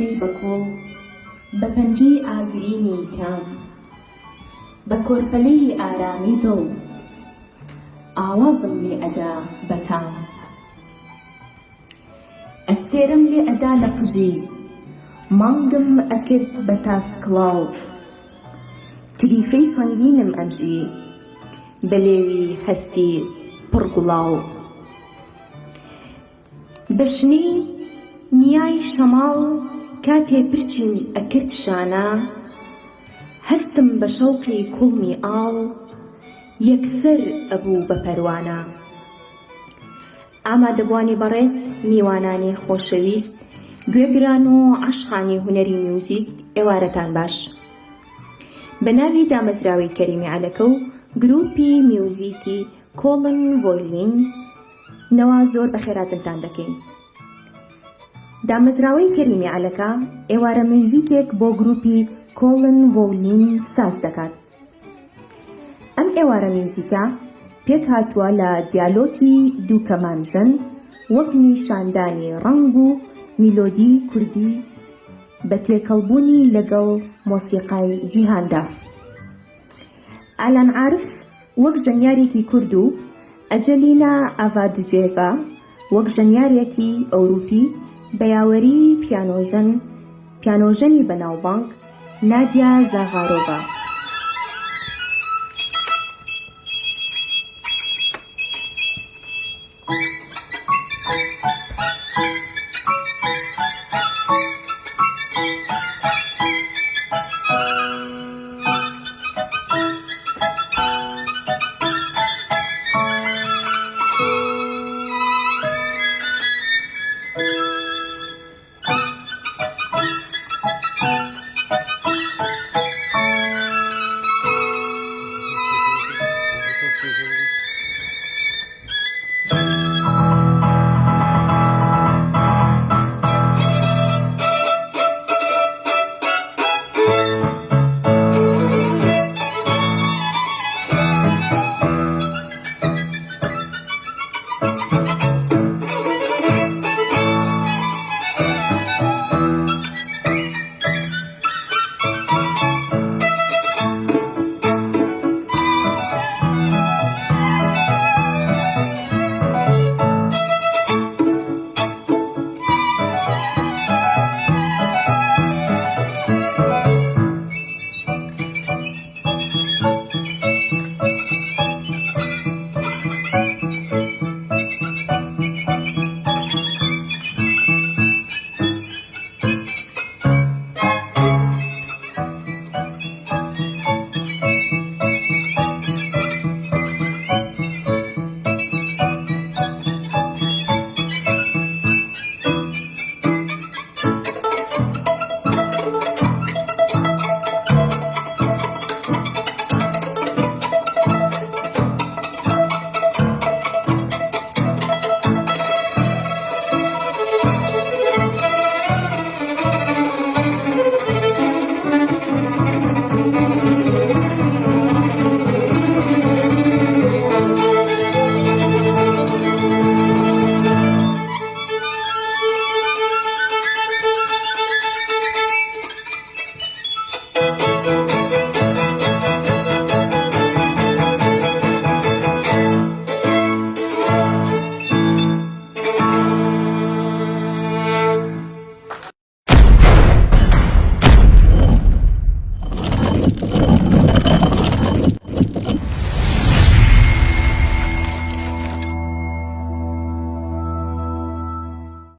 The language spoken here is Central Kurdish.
پەردەی بە کوڵ، بە پەنجەی ئاگرینی تام، بە کۆرپەلەی ئارامی دڵ، ئاوازم لێ ئەدا بە تام. ئەستێرەم لێ ئەدا لە قژی، مانگم ئەکرد بە تاس کڵاو. تریفەی سەنگینم ئەمژی، بە لێوی هەستی پڕ گوڵاو. بە شنەی نیای شەماڵ کاتێ پرچیم ئەکرد شانە، هەستم بە شەوقی کوڵمی ئاڵ یەکسەر ئەبوو بە پەروانە. ئامادەبووانی بەڕێز، میوانانی خۆشەویست، گوێگران و عاشقانی هونەری میوزیک ئێوارەتان باش. بە ناوی دامەزراوەی کەریمی عەلەکە و گرووپی میوزیکی کۆڵن ڤۆیلین نەوە زۆر بەخێراتنتان دەکەین. دامەزراوەی کەریمی عەلەکە ئێوارە میوزیکێک بۆ گرووپی کۆڵن ڤۆیلین ساز دەکات. ئەم ئێوارە میوزیکە پێکهاتووە لە دیالۆکی دوو کەمانژەن وەک نیشاندانی ڕەنگ و میلۆدیی کوردی بە تێکەڵبوونی لەگەڵ مۆسیقای جیهاندا. ئالان عارف وەک ژەنیارێکی کورد و ئەجەلینا ئاڤادجێڤا وەک ژەنیارێکی ئەوروپی بە یاوەریی پیانۆژەن پیانۆژەنی بەناوبانگ نادیا زاغارۆڤا.